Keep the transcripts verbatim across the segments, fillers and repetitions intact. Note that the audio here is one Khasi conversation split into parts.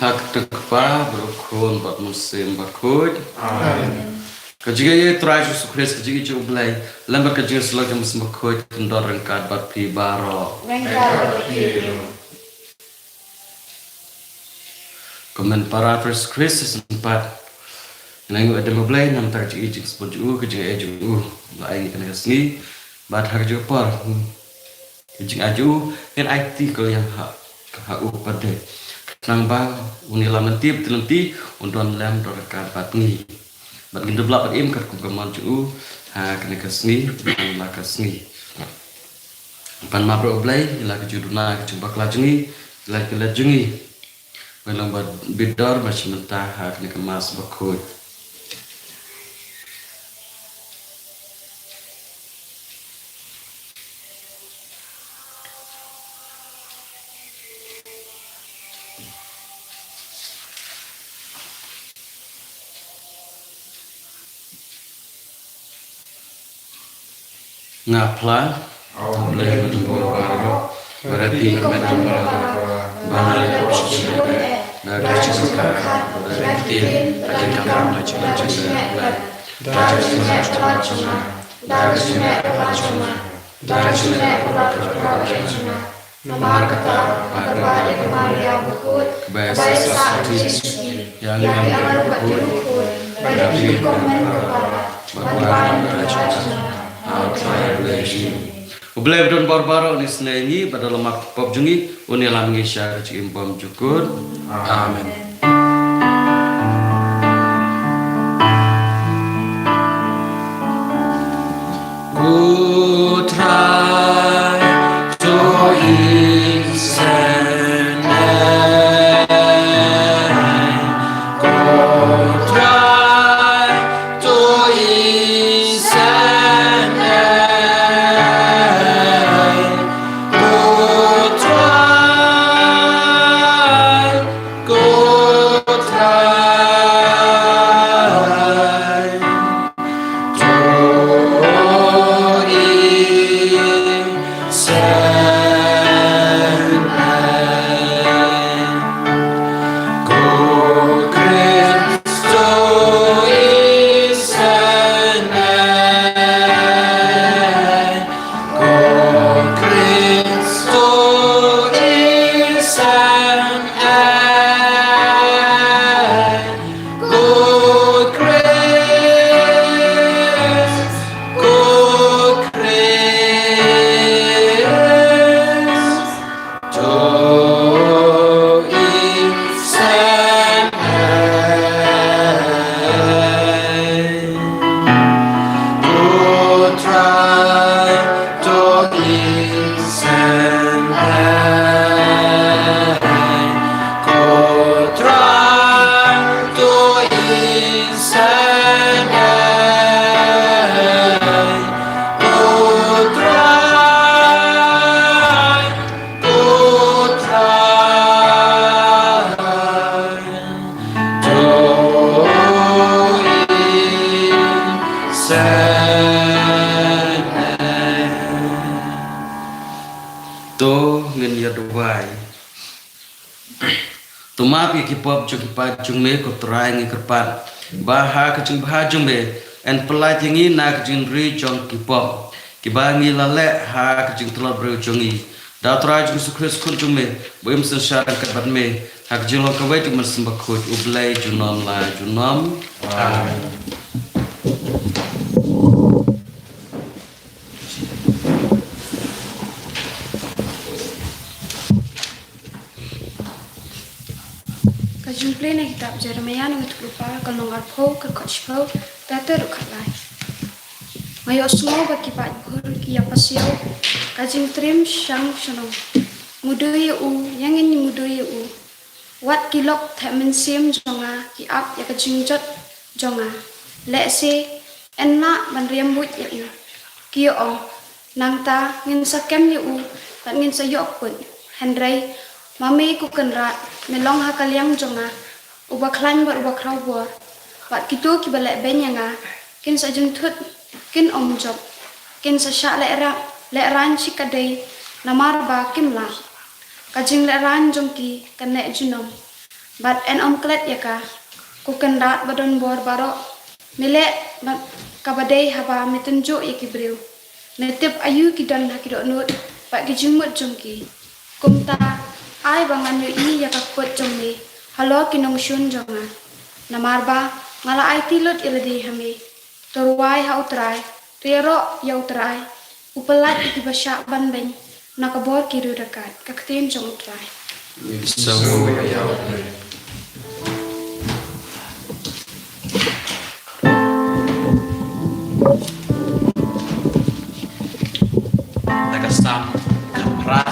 Ha ka kyrteng u Kpa bad u Khun bad u Mynsiem Bakhuid. Amen. Ka jingïeit U Trai Jisu Khrist, ka jingïeit U Blei, lem bad ka jingïasyllok jong u Mynsiem Bakhuid, kin don ryngkat bad phi baroh. Ryngkat bad phi ruh. Kumne para Jisu Khrist, shisien pat ngin ïa ïoh ïa U Blei namar ka jingïeit jingsbun jong u, ka jingïeit jong u la ai kane ka sngi. Bad ha ka jingpyrshang ka jingïeit jong u, ngin aiti ka liang ha, ha u pat de, khnang ba un ïalam lynti bad lynti, un don lem don ryngkat bad ngi. Bad ngin dup lah bad im katkum ka mon jong u ha kane ka sngi, ha kane ka sngi. Ban map ruh U Blei ïa la ka jingduna, ka jingbakla jong ngi, ïa la ka leit jong ngi. Ban long ba bit dor ba shim bynta ha kane ka Mass Bakhuid. Nga phla, Blei ba don bor baroh, ba la pynmih ïa ka jingpynpaw, ba la pynpaw shisha, da ka jingkyrkhu, da ka ktien, da ka kam, da ka jingkyrkhu, da ka jingkyrkhu, da ka jingkyrkhu, da ka jingkyrkhu. Namar kata, ba ka Maria bakhuid, ba ïa sah ïa ngi, ïa ngi ruh bakhuid, ba ïa phi ruh bakhuid, ba wan ïa ka jingkyrkhu. U Blei ba don bor baroh un isynei ïa ngi, bad da la map ki pop jong ngi, un ïalam ïa ngi sha ka jingim bymjukut. Amen. Ko Trai, to isynei. Ko Trai, to isynei. Ko Trai, Ko Trai, to isynei. duwai. To map ïa ki pop jong ki paid jong me, ko Trai, ngi kyrpad ba ha ka jingbha jong me, yn pyllait ïa ngi na ka jingri jong ki pop kiba ngi la leh ha ka jingtlot briew jong ngi. Da U Trai Jisu Khrist Khun jong me, ba im synshar ryngkat bad me ha ka jinglong kawei jong U Mynsiem Bakhuid, U Blei junom la junom. Amen. Ka jingpule na kitab Jeremiah, nongïathuhlypa, ka lynnong arphew, ka dkhot shiphew bad ka dkhot lai. Nga ïohsngew ba ki paidbah ki ïa pasiaw ka jingtriem shang shnong. Mudui ïa u, ïa ngin mudui ïa u. Wat ki lok thep mynsiem jong nga ki ap ïa ka jingjot jong nga. Lehse yn lah ban riam buit ïa u. Ki ong, nangta ngin sa kem ïa u bad ngin sa ïoh kput. Hynrei ma me ko Kynrad, me long ha ka liang jong nga, uba khlaiñ bad uba khraw bor. Bad kito kiba leh beiñ ïa nga kin sa jynthut, kin ym jop, kin sa shah lehraiñ, lehraiñ shikatdei, namar ba kim lah. Ka jinglehrain jong ki kan neh junom bad yn ym klet ïa ka. Ko Kynrad ba don bor baroh, me leh bad kaba dei haba me tynjuh ïa ki briew. Me tip aïu ki don ha ki dohnud bad ki jingmut jong ki. Kumta ai ba ngan ïohi ïa ka kput jong me halor ki nongshun jong nga. Namar ba nga la aiti lut ïa lade ha me. To rwai ha U Trai, to ïaroh ïa U Trai, u pyllait ïa kiba shah ban beiñ na ka bor ki riewdakaid. Ka ktien jong U Trai. Ngi sngewbha ïa U Blei. Na ka Salm khatphra,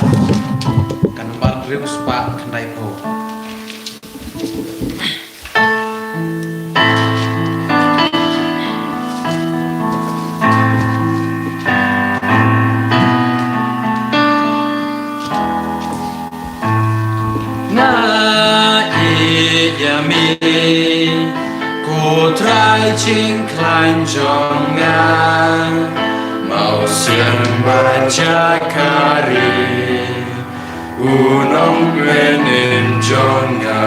ka nambar hynriew spah khyndaiphew. Nga ïeit ïa me, ko Trai jingkhlaiñ jong nga, Mawsiang ba jaka ri, u nongpynim jong nga.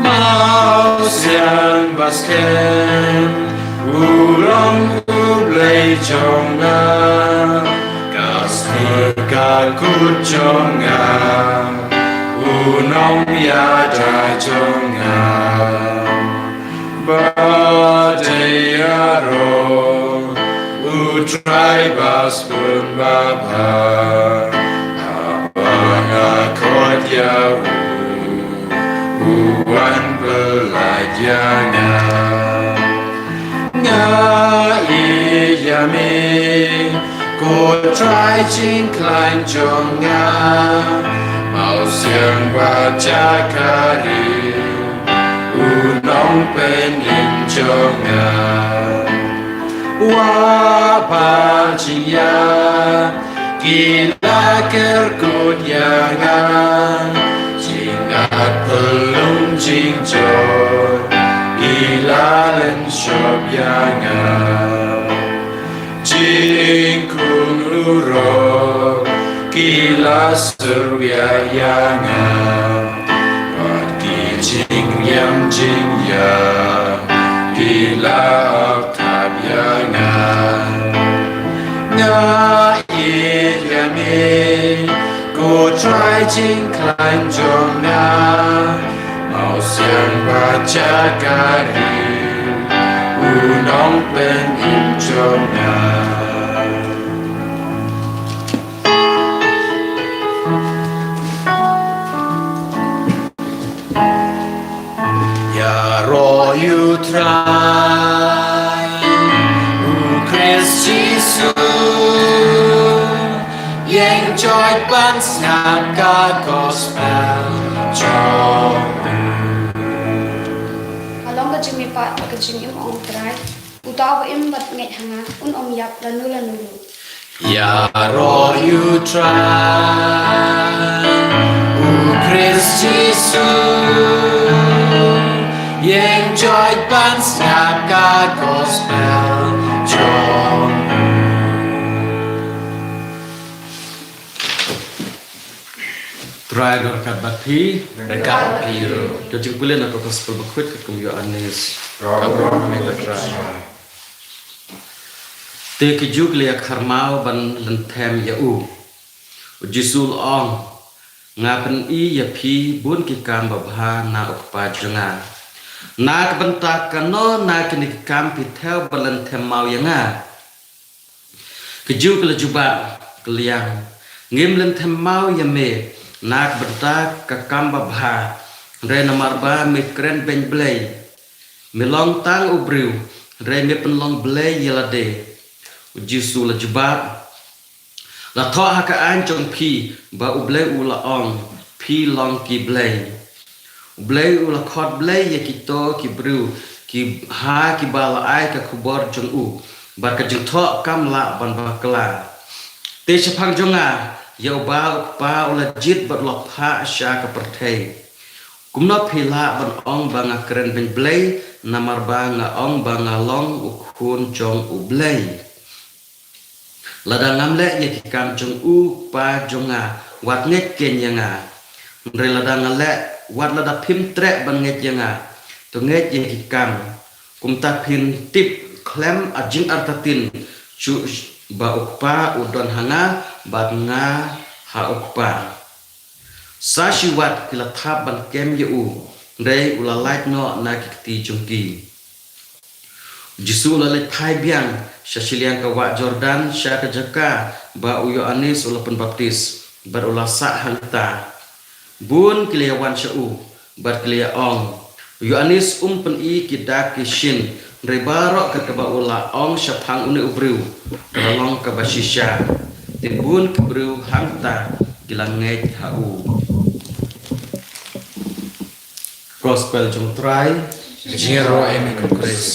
Mawsiang ba skhem, u long U Blei jong nga, ka sngewkhuslai jong nga, u nongïada jong nga. Ba dei ïaroh U Trai ba sbun babha, haba nga khot ïa u, u wan pyllait ïa nga. Nga ïeit ïa me, ko Trai jingkhlaiñ jong nga, Mawsiang ba jaka ri, u nongpynim jong nga. Wah ba jingïap ki la kyrkut ïa nga, jingngad phyllung jingjot ki la lynshop ïa nga. Jingkhun urop ki la syrwiar ïa nga, bad ki jingriam jingïap ki la ap thap ïa nga. Nga ïeit ïa me, ko Trai jingkhlaiñ jong nga, Mawsiang ba jaka ri, u nongpynim jong nga. Ïaroh ïa U Trai, U Khrist Jisu, ïeng joit ban sngap ka gospel jong u. Ka long ka jingmihpat bad ka jingim, ong U Trai, uta uba im bad ngeit ha nga un ym ïap lano lano ruh. Ïaroh ïa U Trai, U Khrist Jisu, ïeng joit ban sngap ka gospel jong u. Trai ruh ryngkat bad phi. Ryngkat bad phi ruh. Ka jingpule na ka gospel bakhuid katkum u Ïoannis. Ka bor ïa me ko Trai. Te ki Jiw ki la ïa kharmaw ban lynthem ïa u. U Jisu u la ong, nga pyni ïa phi bun ki kam babha na u Kpa jong nga. Na ka bynta kano na kine ki kam phi thew ban lynthem maw ïa nga? Ki Jiw ki la jubab, ka liang, ngim lynthem maw ïa me na ka bynta ka kam babha, hynrei namar ba me kren beiñ Blei. Me long tang u briew, hynrei me pynlong Blei ïa lade. U Jisu u la jubab, la thoh ha ka aiñ jong phi ba U Blei u la ong, phi long ki blei. U Blei u la khot blei ïa kito ki briew ki ha kiba la ai ka khubor jong u, bad ka jingthoh kam lah ban bakla. Te shaphang jong nga, ïa uba u Kpa u la jied bad u la phah sha ka pyrthei, kumno phi lah ban ong ba nga kren beiñ Blei, namar ba nga ong ba nga long u Khun jong U Blei? Lada ngam leh ïa ki kam jong u Kpa jong nga, wat ngeit keiñ ïa nga. Hynrei lada nga leh, wat lada phim treh ban ngeit ïa nga, to ngeit ïa ki kam. Kumta phin tip khlem ar jingartatien shuh ba u Kpa u don ha nga, bad nga ha u Kpa. Sa shi wat ki la thap ban kem ïa u, hynrei u la lait noh na ki kti jong ki. U Jisu u la leit phai biang sha shiliang ka wah Jordan, sha ka jaka ba u Ïoannis u la pynbaptis, bad u la sah hangta. Bun ki la ïa wan sha u, bad ki la ïa ong, u Ïoannis um pyni ki dak ki shin, hynrei baroh kat kaba u la ong shaphang une u briew, ka la long kaba shisha. Te bun ki briew hangta ki la ngeit ha u. Gospel jong u Trai. Jingïaroh ïa me ko Khrist.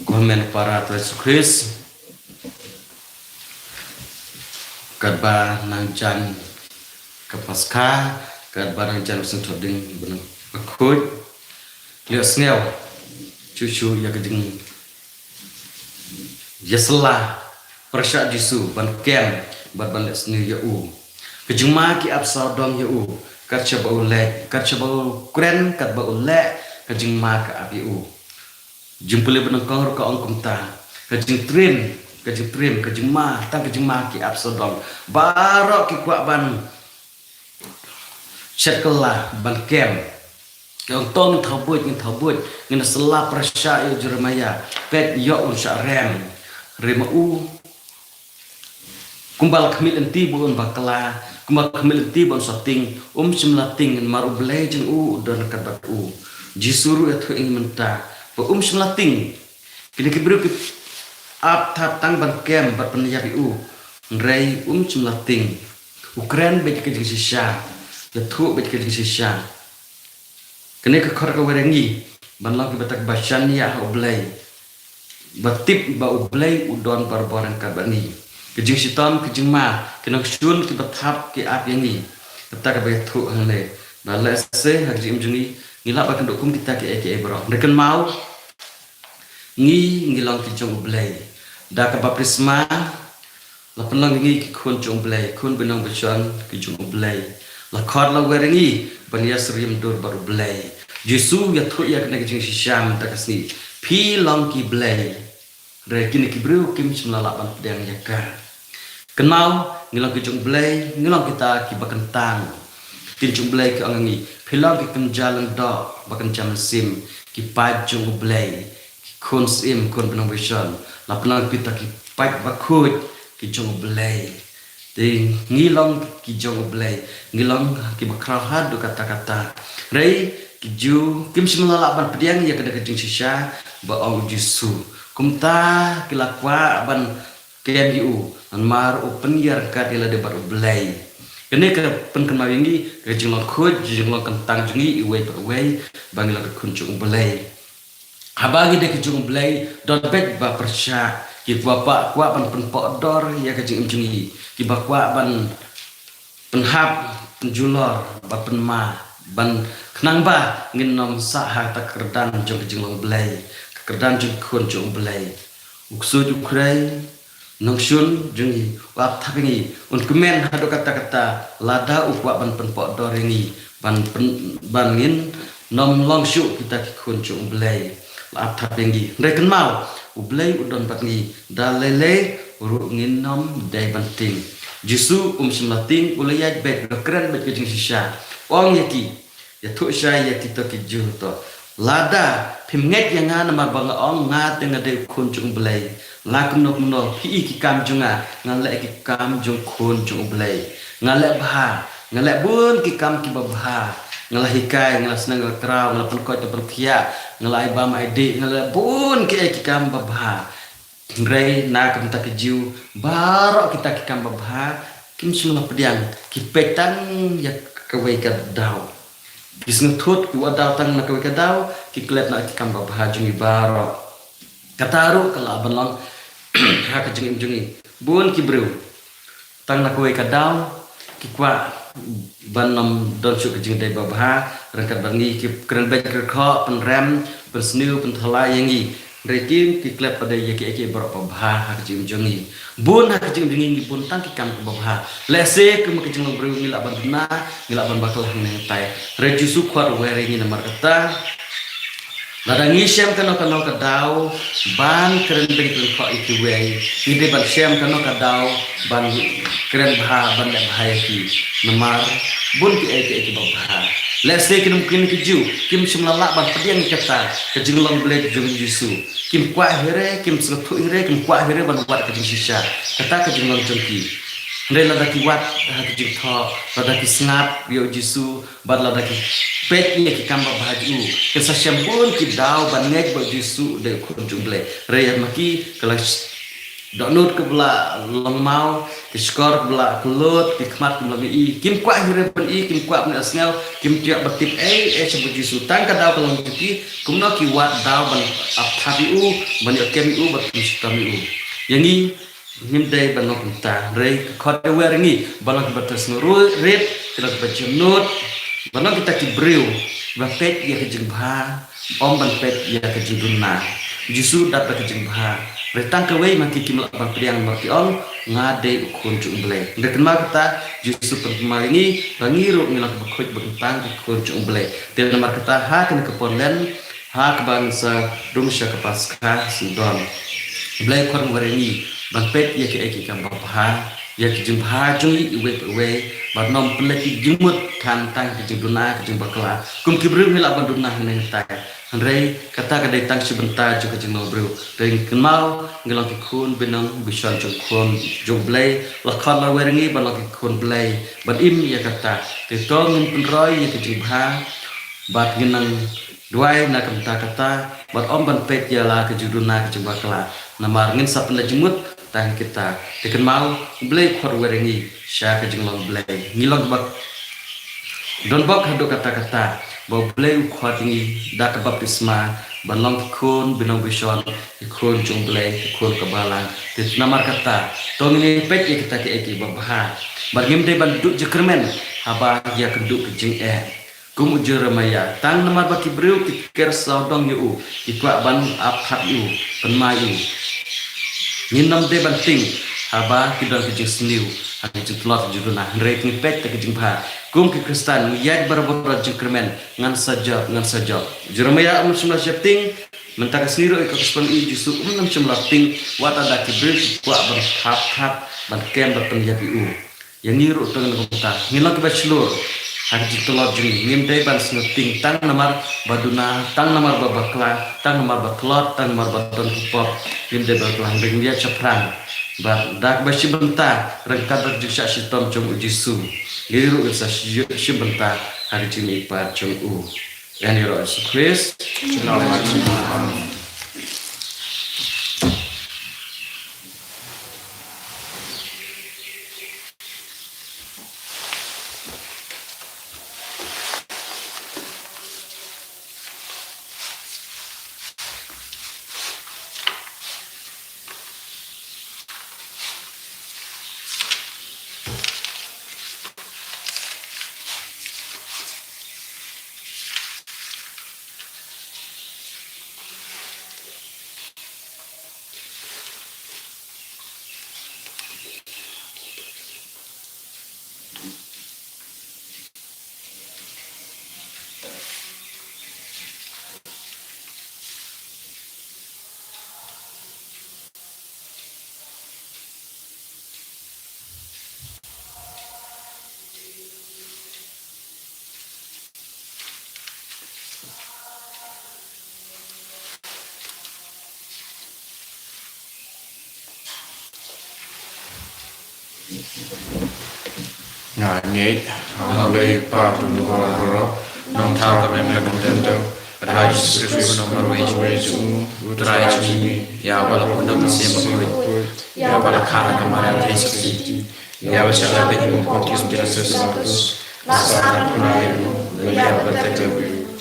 Ko hynmen para Trai Jisu Khrist. Katba nang jan ka Paskha, katba nang jan ka sngewthuh ding bneng bakhuid. Leh sngew shuh shuh ïa ka jing ïa sla pyrshah Jisu ban kem bad ban leh sniew ïa u. Ka jingma ki ap sawdong ïa u, kat shaba u leh, kat shaba u kren, katba u leh, ka jingma ka ap ïa u. Jingpule ba nyngkong ruh ka ong kumta. Ka jingtriem, ka jingtriem, ka jingma, tang ka jingma ki ap sawdong. Baroh ki kwah ban shet kylla ban kem. Ki ong to ngin thaw buit, ngin thaw buit, ngin sla pyrshah ïa u Jeremiah. Peit ïoh un shah rem. Rem u. Kumba la khmih lynti ba un bakla, kumba la khmih lynti ba un shah tieng, um shym la tieng namar u Blei jong u u don ryngkat bad u. Jisu ruh ïathuh ïa ngi mynta ba um shym la tieng. Kine ki briew ki ap thap tang ban kem bad pynïap ïa u. Hynrei um shym la tieng. U kren bad ka jingshisha. Ïathuh bad ka jingshisha. Kane ka khot ka wer ïa ngi ban long kiba tak ba shaniah ha u Blei. Ba tip ba u Blei u don barabor ryngkat bad ngi. Ka jingshitom, ka jingma, ki nongshun kiba thap ki ap ïa ngi. Kata kaba ïathuh hangne. Ba lehse ha ka jingim jong ngi, ngi lah ban kynduh kum kita kiei kiei baroh. Hynrei kynmaw, ngi, ngi long ki jong u Blei. Da ka baptisma, la pynlong ïa ngi ki khun jong u Blei, khun ba nongbichon ki jong u Blei. La khot la wer ïa ngi ban ïasyriem dur bad u Blei. Jisu u ïathuh ïa kane ka jingshisha mynta ka sngi. Phi long ki blei. Hynrei kine ki briew kim shym la lah ban pdiang ïa ka. Kynmaw, ngi long ki jong u Blei, ngi long kita kiba kyntang. Ki jong u Blei ki ong ïa ngi, phi long ki kynja lyngdoh ba kynja mynsiem, ki paid jong u Blei, ki khun syiem, khun ba nongbichon. La pynlong kita ki paid bakhuid ki jong u Blei. Te ngi long ki jong u Blei, ngi long kiba khraw haduh katta katta. Hynrei ki Jiw kim shym la lah ban pdiang ïa kane ka jingshisha ba ong u Jisu. Kumta ki la kwah ban kem ïa u, namar u pynïar kat ïa lade bad u Blei. Kane ka pynkynmaw ïa ngi ka jinglong khuid, jinglong kyntang jong ngi iwei pa iwei ba ngi long ki khun jong u Blei. Haba ngi dei ki jong u Blei, don beit ba pyrshah, kiba kwah, kwah ban pynpoh dor ïa ka jingim jong ngi, kiba kwah ban pynhap, pynjulor, ba pynma, ban khnang ba ngin nym sah ha kata ka kyrdan jong ka jinglong Blei, ka kyrdan jong ki khun jong u Blei. U ksuid u khrei nongshun jong ngi u ap thap ïa ngi, un kmen haduh katta katta lada u kwah ban pynpoh dor ïa ngi, ban pyn, ban ngin nym long shuh kita ki khun jong U Blei. La ap thap ïa ngi. Hynrei kynmaw, U Blei u don bad ngi da lei lei ruh, ngin nym dei ban tieng. Jisu um shym la tieng, u la ïaid beit, u la kren beit ka jingshisha. U ong ïa ki, ïathuh shai ïa kito ki Jiw to, lada phim ngeit ïa nga namar ba nga ong nga te nga dei u khun jong U Blei, la kumno kumno phi i ki kam jong nga, nga leh ki kam jong u khun jong U Blei. Nga leh bha, nga leh bun ki kam kiba bha. Nga la hikai, nga la sneng, nga la kraw, nga la pynkoit, nga la pynkhiah, nga la ai bam ai dih, nga la leh bun kiei ki kam ba bha. Hynrei na ka bynta ki Jiw, baroh kita ki kam ba bha kim shym la pdiang, ki peit tang ïa kawei ka daw. Ki sngewthuh ki wad daw tang na kawei ka daw, ki klet na ki kam ba bha jong ngi baroh. Kata ruh ka lah ban long ha ka jingim jong ngi. Bun ki briew tang na kawei ka daw ki kwah ban nym don shuh ka jingdei ba bha, ryngkat bad ngi ki kren beit, kren khoh, pynrem, pynsniew, pynthala ïa ngi. Hynrei kim, ki klet pat de ïa kiei kiei baroh ba bha ha ka jingim jong ngi. Bun ha ka jingim jong ngi ngi bun tang ki kam kiba bha. Lehse kum ka jinglong briew ngi lah ban duna, ngi lah ban bakla hangne hangtai. Hynrei Jisu khot ruh wer ïa ngi namar kata. Lada ngi shem kano kano ka daw ban kren beiñ kren khoh ïa kiwei, ngi dei ban shem kano ka daw ban kren bha, ban leh bha ïa ki. Namar bun kiei kiei kiba bha. Lehse ki nongkren ki Jiw kim shym la lah ban pdiang ïa kata ka jinglong Blei jong u Jisu. Kim kwah hi re, kim sngewthuh hi re, kim kwah hi re ban wad ka jingshisha. Kata ka jinglong jong ki. Hynrei lada ki wad ha ka jingthoh, lada ki sngap ïa u Jisu, bad lada ki peit ïa ki kam ba bha jong u, kin sa shem bun ki daw ban ngeit ba u Jisu u dei u khun jong U Blei. Hynrei ïa ma ki, ka la dohnud kaba la long maw, ki shkor kaba la kyllud, ki khmat kaba la mih, kim kwah hi re ban i, kim kwah ban ïohsngew, kim tiak ba tip ei ei shaphang u Jisu. Tang ka daw ka long jong ki, kumno ki wad daw ban ap thap ïa u, ban ïoh kem ïa u, ban kem shitom ïa u. Ïa ngi, ngim dei ban long kumta. Hynrei ka khot ka wer ïa ngi ban long kiba trei sngew rit, kiba long kiba jemnud, ban long kita ki briew ba peit ïa ka jingbha, ym ban peit ïa ka jingduna. U Jisu u dap da ka jingbha. Hynrei tang kawei ma ki kim lah ban pdiang namar ki ong nga dei u khun jong U Blei. Hynrei kynmaw kata, u Jisu u pynkynmaw ïa ngi ba ngi ruh ngi long kiba khuid ba kyntang ki khun jong U Blei. Te namar kata ha kane ka por len, ha kaba ngin sa rung sha ka Paskha syndon, U Blei u khot wer ïa ngi ban peit ïa kiei kiei ki kam ba bha, ïa ki jingbha jong ngi iwei pa iwei, bad nym pynleit ki jingmut tang tang ki jingduna, ki jingbakla. Kum ki briew ngi lah ban duna hangne hangtai. Hynrei kata ka dei tang shi bynta jong ka jinglong briew. Te kynmaw ngi long ki khun bynriew bishar jong u khun jong U Blei, la khot la wer ïa ngi ban long ki khun Blei, ban im ïa kata. Te to ngin pynroi ïa ka jingbha, bad ngin nang duwai na ka bynta kata, bad ym ban peit ïa la ka jingduna ka jingbakla. Namar ngin sa pynleit jingmut tang kita. Te kynmaw, U Blei u khot wer ïa ngi sha ka jinglong Blei. Ngi long kiba don bok haduh katta katta ba U Blei u khot ïa ngi da ka baptisma ban long ki khun bynriew bishar, ki khun jong U Blei, ki khun ka balang. Te namar kata, to ngin ïa peit ïa kita kiei kiei ba bha. Bad ngim dei ban duh jingkyrmen haba ïa kynduh ka jingeh. Kum u Jeremaïah, tang namar ba ki briew ki ker sawdong ïa u, ki kwah ban ap thap ïa u, pynmai ïa u. Ngin nym dei ban tieng haba ki don ka jingsniew, ha ka jingtlot ka jingduna, hynrei ngin peit da ka jingbha. Kum ki Khristan, ngi ïaid barabor da jingkyrmen, ngan sa jop, ngan sa jop. Jeremaïah um shym la sheptieng, mynta ka sngi ruh ïa ka kyrpang ïa u Jisu um shym la tieng, wat lada ki briew ki kwah ban thap thap, ban kem, ban pynïap ïa u. Ïa ngi ruh tang na kumta, ngin long kiba shlur ha ka jingtlot jong ngi, ngim dei ban sngewtieng tang namar ba duna, tang namar ba bakla, tang namar ba tlot, tang namar ba don ki pop. Ngim dei ban bakla, hynrei ngin ïaid shaphrang bad da kaba shim bynta ryngkat bad ka jingshah shitom jong u Jisu. Ngi ruh ngin sa shi-, shim bynta ha ka jingmihpat jong u. Ïa ngi ruh Jisu Khrist. Nga ngeit ha U Blei Kpa jong ngi baroh, nongthaw kaba em kaba kordor, bad ha U Jisu Khrist u nongpynwei jong ngi, U Trai jong ngi, ïa uba la pun da U Mynsiem Bakhuid, ïa uba la khot da ka Maria Theisotti, ïa uba la shah leh bad u Pontius Pilatus, la sah na ka kynta jong u, la ïap bad la klet,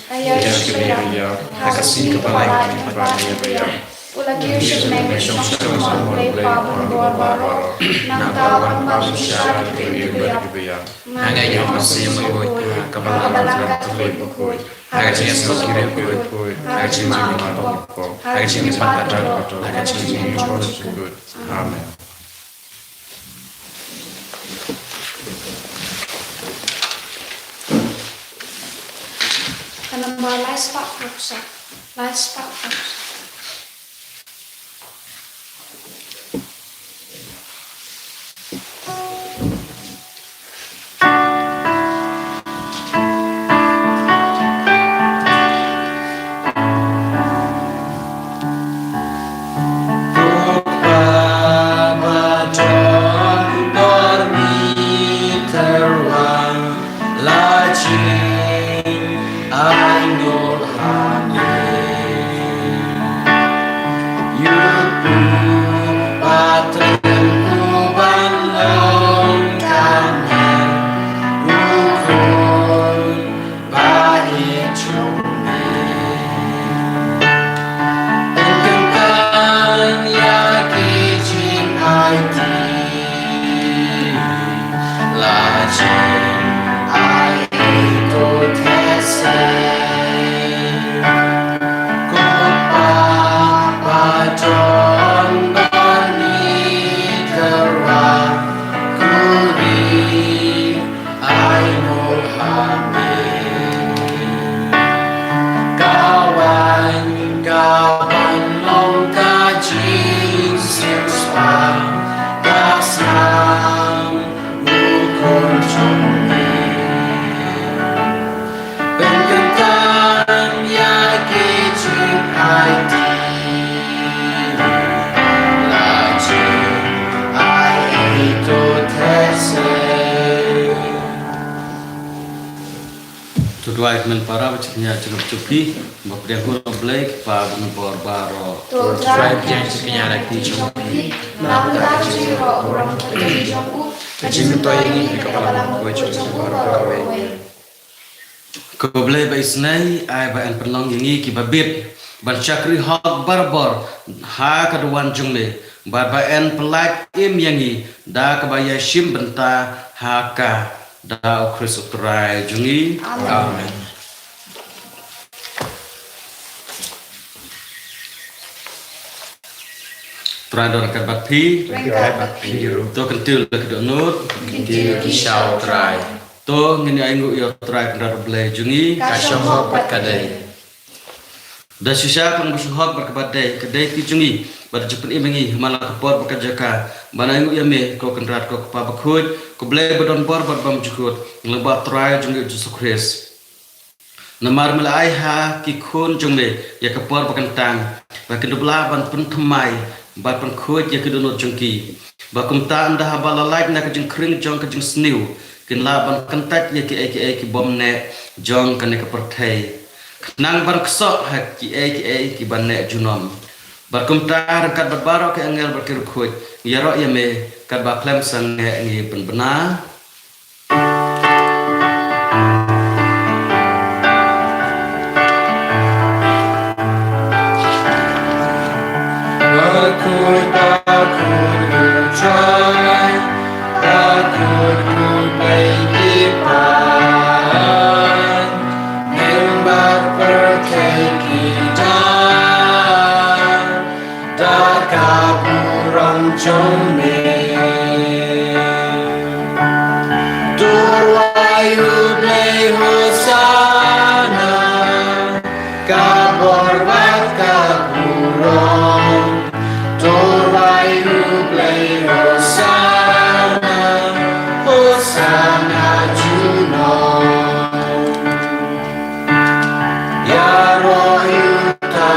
la ïaid sha kaba ïap, ha ka sngi kaba lai ka kynta jong u la kiew sha ka meng ka shong sha ka bor U Blei Kpa jong ngi baroh, nangta wan ban pynshai ïa kiba ïap. Nga ngeit ha U Mynsiem Bakhuid, ha kaba la kordor, ha ka jingïasyllok ki riewkhuid, ha ka jingim ki kpoh, ha ka jingim kaba kordor, ha ka jingim kaba kordor. Amen. Ka nombar lai spah phew saw. Lai spah phew saw. Ai mo ha me. Ka wan ka ban long ka jingsiewspah, ka snam u khun jong me. Pynkyntang ïa ki jingaiti, la jingai to theh se. To duwai kmen para ba jingkñia jingkyrkhu ba pdiang hu na Blei ki pa ba bor baroh. To Trai pdiang jingkñia la ki jong phi. Namar ka jingïaroh u rong ka jong u, ka jingmyntoi ïa ngi ka balang ka jong u baroh kawei. Ko Blei ba isynei, ai ba yn pynlong ïa ngi kiba bit ban shakri hok barabor ha ka duwan jong me, bad ba yn pyllait im ïa ngi da kaba ïashim bynta ha ka, da U Khrist U Trai jong ngi. Amen. Amen. Trai don ryngkat bad phi. Ryngkat bad phi ruh. To kyntiew la ki dohnud. Kyntiew ki sha U Trai. To ngin ïa ainguh ïa U Trai Kynrad U Blei jong ngi. Ka shong hok bad ka dei. Da shisha ka long ba shong hok bad kaba dei, ka dei ka jong ngi bad ka jingpynim ïa ngi man la ka por bad ka jaka ban ainguh ïa me ko Kynrad ko Kpa Bakhuid, ko Blei ba don bor bad bymjukut, lyngba U Trai jong ngi U Jisu Khrist. Namar me la ai ha ki khun jong me ïa ka por ba kyntang, ba kin dup lah ban pynthymmai bad pynkhuid ïa ki dohnud jong ki, ba kumta ynda haba la lait na ka jingkhring jong ka jingsniew, kin lah ban kyntait ïa kiei kiei ki bym neh jong kane ka pyrthei, khnang ban ksoh ha kiei kiei kiba neh junom. Bad kumta ryngkat bad baroh ki angel bad ki riewkhuid, ngi ïaroh ïa me katba khlem sangeh ngi pynbna. Bakhuid, bakhuid U Trai, bakhuid U Blei ki paid, ïing bad pyrthei ki don da ka burom jong me. To rwai U Blei Hosana, ka bor bad ka burom. To rwai U Blei Hosana, Hosana junom. Ïaroh ïa uta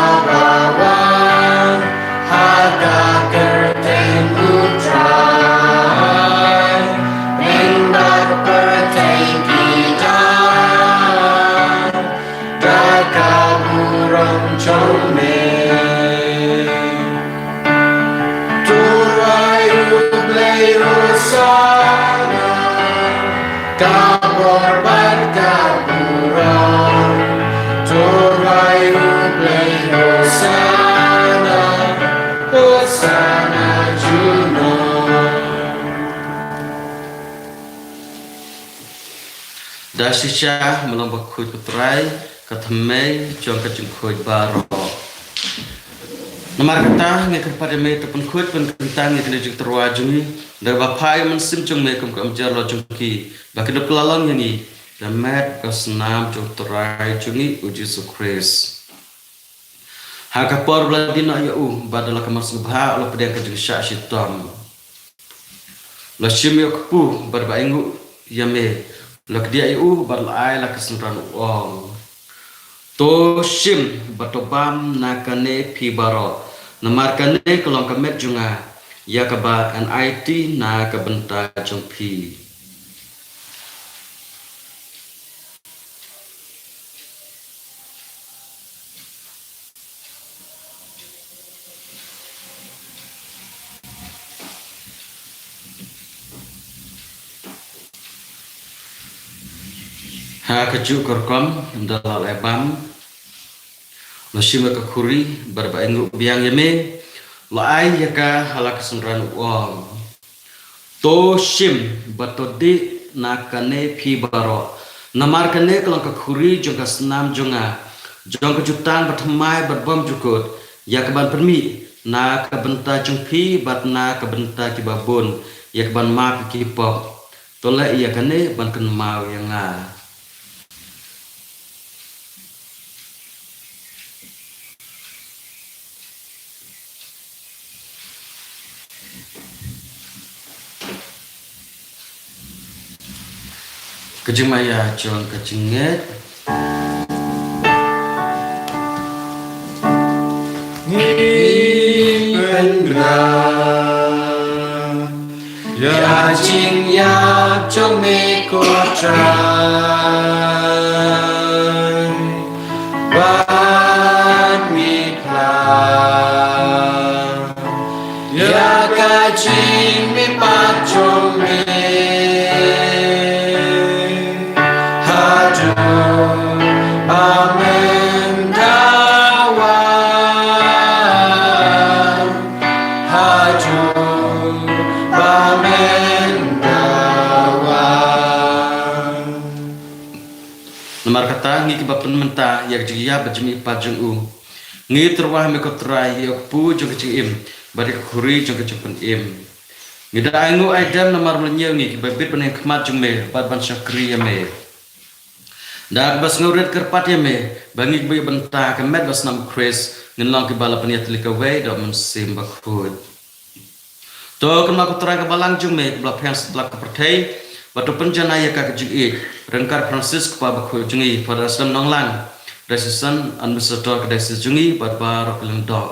shisha, me long bakhuid ko Trai, ka thymmei jong ka jingkhuid baroh. Namar kata, ngi kyrpad ïa me to pynkhuid pynkyntang ïa kane ka jingtyrwa jong ngi, da kaba phah ïa u Mynsiem jong me kum ka umjar lor jong ki, ba kin ïoh kylla long ïa ngi da ka met ka snam jong u Trai jong ngi u Jisu Khrist. Ha ka por ba la die noh ïa u, bad da la ka mon sngewbha u la pdiang ka jingshah shitom. La shim ïa u kpu bad ba ainguh ïa me, la kdiah ïa u bad la ai la ka synran u ong: To shim bad to bam na kane phi baroh, namar kane ka long ka met jong nga, ïa kaba yn aiti na ka bynta jong phi. Ha kajuh ka rukom, ynda la leh bam, la shim ïa ka khuri bad ba ainguh biang ïa me, la ai ïa ka ha la ka synran u ong: To shim bad to dih na kane phi baroh, namar kane ka long ka khuri jong ka snam jong nga, jong ka jutang bathymmai bad bymjukut, ïa kaban pynmih na ka bynta jong phi bad na ka bynta kiba bun, ïa kaban map ïa ki pop. To leh ïa kane ban kynmaw ïa nga. Ka jingmaïa jong ka jingngeit. Ngi pynbna ïa ka jingïap jong me ko Trai, bad ngi phla ïa ka jingmihpat jong me. Haduh ba men da wan, haduh ba men da wan. Namar kata, ngi kiba pynmynta ïa ka jingïap bad jingmihpat jong u, ngi tyrwa ha me ko Trai, ïa u kpu jong ka jingim bad ïa ka khuri jong ka jingpynim. Ngi da ainguh aidem namar me la ñiew ngi kiba bit ban ïeng ha khmat jong me bad ban shakri ïa me. Da kaba sngewrit kyrpad ïa me ba ngi kiba ïoh bynta ha ka met bad snam u Khrist, ngin long kiba la pynïatylli kawei da u Mynsiem Bakhuid. To kynmaw ko Trai ka balang jong me kaba la pdiang satlak ka pyrthei, bad to pynjanai ïa ka ka jingïeit, ryngkat Francis Kpa Bakhuid jong ngi, Father Anselm Nonglang, Diocesan Administrator ka diocese jong ngi, bad baroh ki lyngdoh.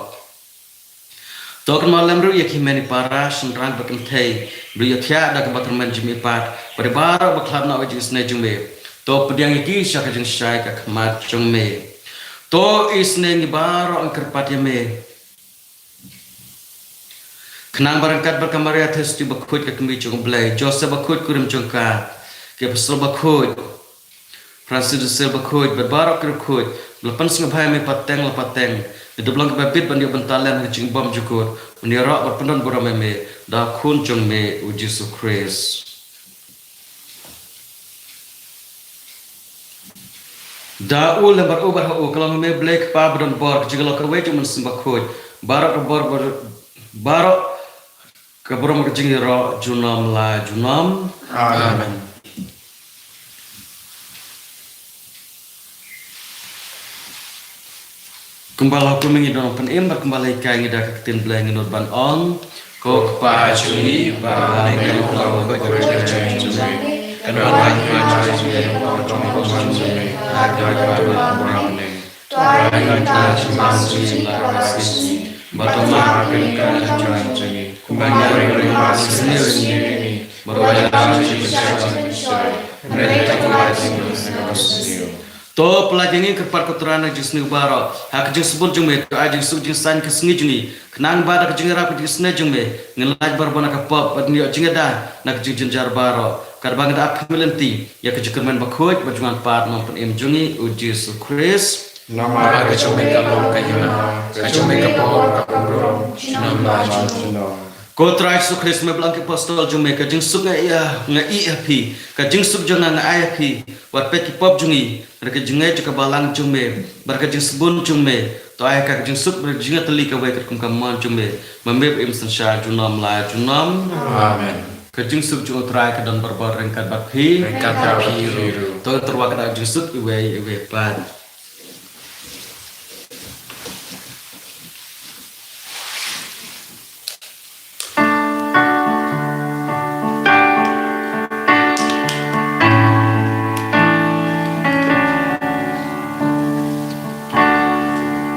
To kynmaw lem ruh ïa ki hynmen ki para, shynrang bad kynthei ba la ïohthiah da kaba kyrmen jingmihpat, bad ïa baroh ba khlad noh ïa ka jingisynei jong me. To pdiang ïa ki sha ka jingshai ka khmat jong me. To isynei ïa ngi baroh, ngi kyrpad ïa me. Khnang ba ryngkat bad ka Maria Theisotti Bakhuid ka Kmie jong u Blei, Joseph Bakhuid kurim jong ka, ki Apostol Bakhuid, Francis de Sales Bakhuid, bad baroh ki riewkhuid ba la pynsngewbha ïa me pateng la pateng, ngin ïoh long kiba bit ban ïoh bynta lem ha ka jingbymjukut, ban ïaroh bad pyndonburom ïa me da u Khun jong me u Jisu Khrist. Da u lem bad u bad ha u, ka long me Blei Kpa badonbor, ka jingïalok kawei jong u Mynsiem Bakhuid, baroh ka bor, baroh ka burom ka jingïaroh junom la junom. Amen. Kumba la hukum ngi don pynim, bad kumba la hikai ngi da ka ktien Blei, ngi nud ban ong: Ko Kpa jong ngi ba ha bneng, ka long ka jong me, ka long ka jong me, ka long ka jong me, ka long ka jong me. To pyllait ïa ngi, kyrpad ko Trai, na ka jingsniew baroh ha ka jingsbun jong me, to ai jingsuk jingsaiñ ka sngi jong ngi, khnang ba da ka jingïarap ka jingisynei jong me, ngin lait barabor na ka pop, bad ngin ïoh jingïada na ka jingjynjar baroh, katba ngi da ap ha me lynti ïa ka jingkyrmen bakhuid bad jong u Nongpynim jong ngi u Jisu Khrist. Namar ka jong me ka long ka ïing, ka jong me ka bor, ka burom junom la junom. Ko Trai Jisu Khrist, me ba la ong ki apostol jong me, ka jingsuk nga ïa, nga ïeh ha phi, ka jingsuk jong nga nga ai ha phi, wat peit ki pop jong ngi, hynrei ka jingngeit jong ka balang jong me, bad ka jingsbun jong me, to ai ka jingsuk bad ka jingïatylli kawei katkum ka mon jong me, ma me ba im synshar junom la junom. Amen. Ka jingsuk jong u Trai ka don barabor ryngkat bad phi. Ryngkat bad phi ruh. To tyrwa ka jingsuk iwei iwei pat.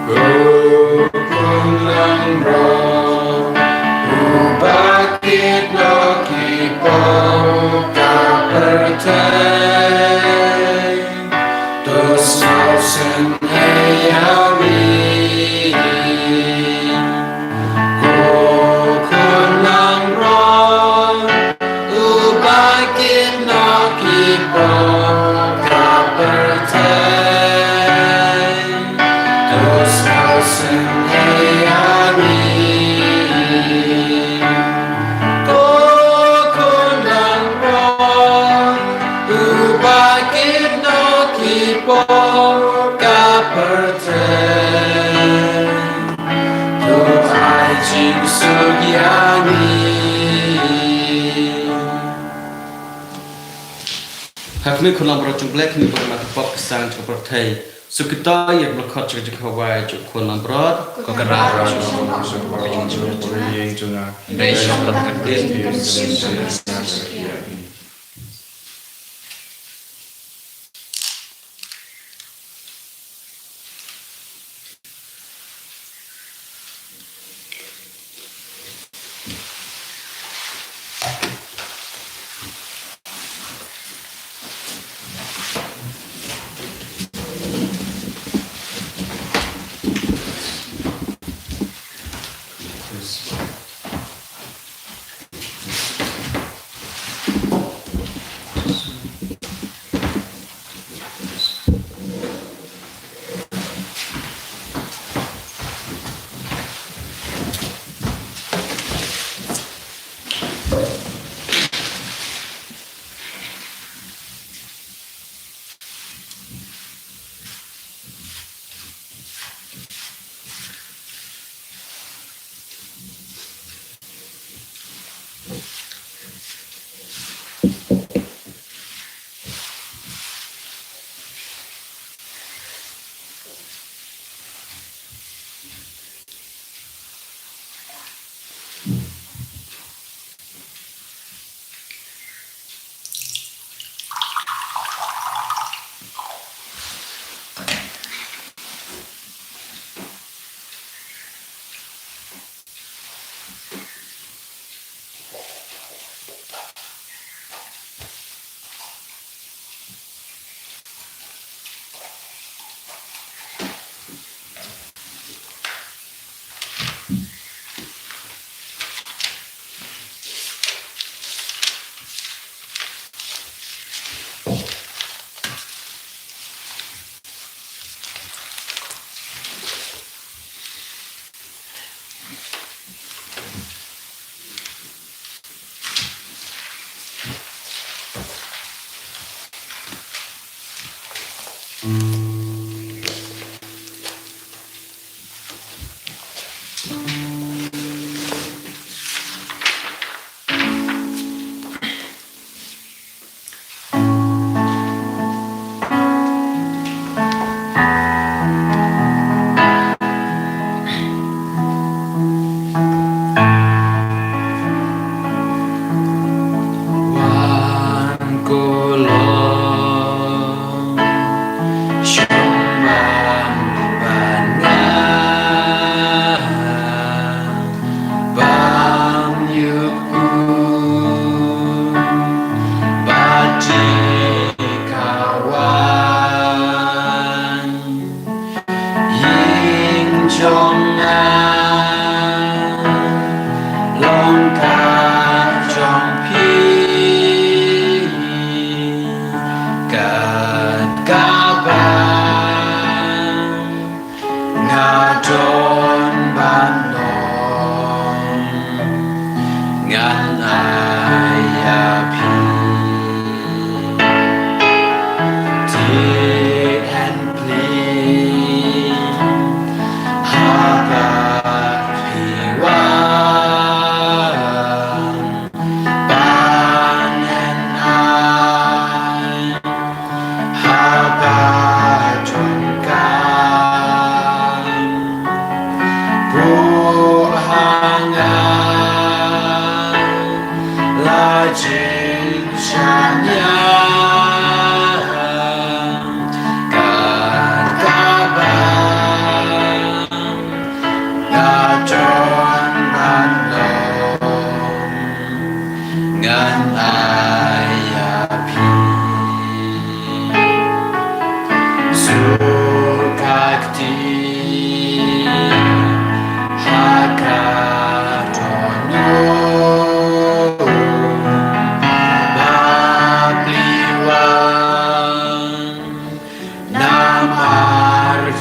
Ko Khun Langbrot, uba kit noh ki pop ka pyrthei, to sngewsynei ïa ngi. Ko Khun Langbrot, uba kit noh ki pop ka pyrthei, to sngewsynei ïa ngi. Ko Khun Langbrot, uba kit noh ki pop ka pyrthei, to ai jingsuk ïa ngi. Ha khmih, Khun Langbrot jong U Blei, khmih bad ka pop ka sang jong ka pyrthei. Suk ïa kita kiba la khot sha ka jingkhawai jong U Khun Langbrot. Ko Kynrad,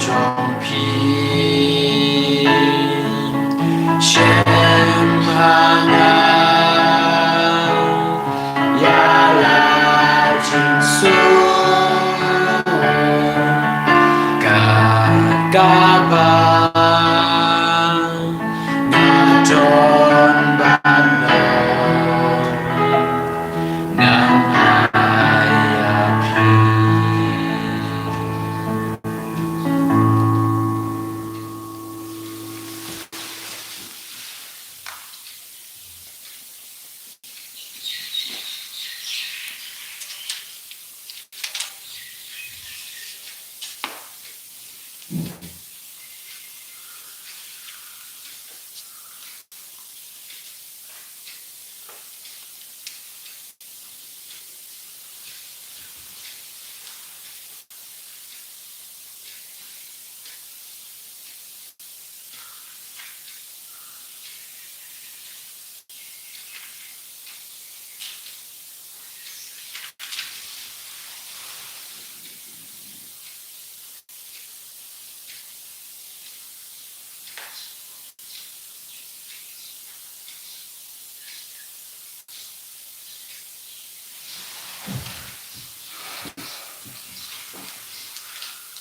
jong phi. Shem ha nga ïa la jingsuk, kat kaba nga don ban long. Ngan ai ïa phi.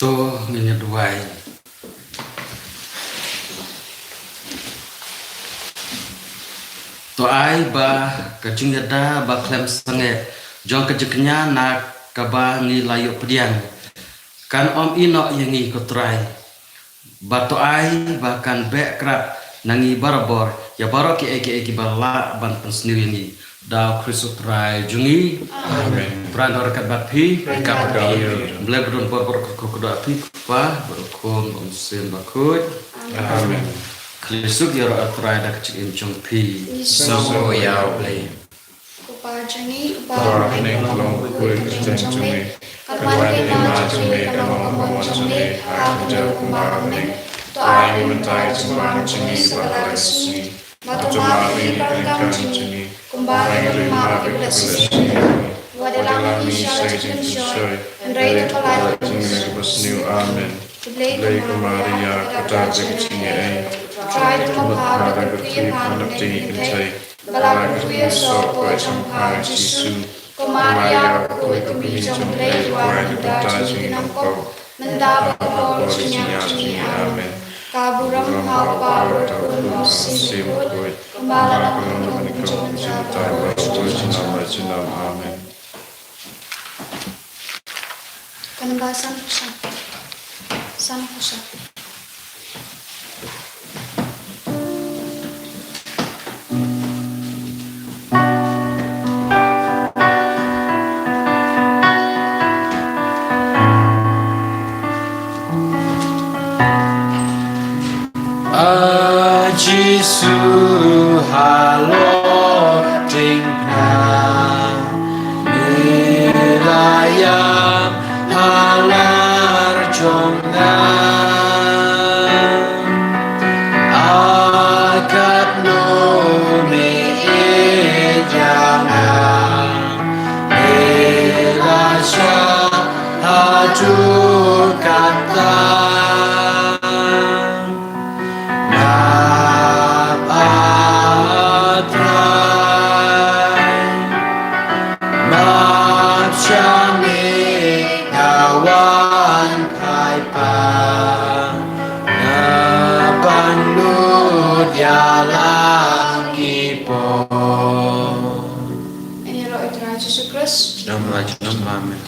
To ngin ïa duwai. To ai ba ka jingïada ba khlem sangeh jong ka jingkñia na kaba ngi la ïoh pdiang kan ym ïehnoh ïa ngi ko Trai. Ba to ai ba kan beh krap na ngi barabor ïa baroh kiei kiei kiba lah ban pynsniew ïa ngi. Da u Khrist u Trai jong ngi. Amen. Trai un don ryngkat bad phi. Ryngkat bad phi. Blei ba don bor baroh ka kyrkhu ka doh ïa phi, Kpa bad u Khun bad u Mynsiem Bakhuid. Amen. Khublei suk ïa u Trai da ka jingim jong phi. Sngewbha ïa u Blei. Ko Pa jong ngi uba ha bneng, ka long bakhuid ka kyrteng jong me. Ka la wan ka hima jong me, ka long ka mon jong me ha ka jaw kumba ha bneng. To ai mynta ïa ka jingman jong ngi ha kane ka sngi. Bad to map ïa ngi ki pyrkhat jong ngi kumba ngi ruh ngi map ïa kiba leh sniew ïa ngi. Wat ïalam ïa ngi sha la ka jingpynshoi, hynrei to pyllait ïa ngi na kaba sniew. Amen. Khublei ko Maria, ka dap ka jingaiei. Trai u don bad pha, pha dap ka kyrkhu ïa pha na pdeng ki kynthei. Ba la kyrkhu ïa u soh ko shongpha Jisu. Ko Maria, ko khuid ka kmie jong U Blei, wad na ka bynta jong ngi ki nongpop, mynta bad ha ka por jingïap jong ngi. Amen. Ka burom ha u Kpa bad ha u Khun bad ha u Mynsiem Bakhuid, kumba la long, kumba ha ka jingim, kumba ha ka junom junom. Amen. Kan ba san phew san. San phew san. A Jisu halor diengphna, me la ïap halor jong nga. A katno me ïeit ïa nga, me la shah haduh katta. Map, A Trai, map sha me, nga wan phai pat, nga pynlut ïa la ki por. Ïaroh ïa U Trai Jisu Khrist. Junom la junom. Amen.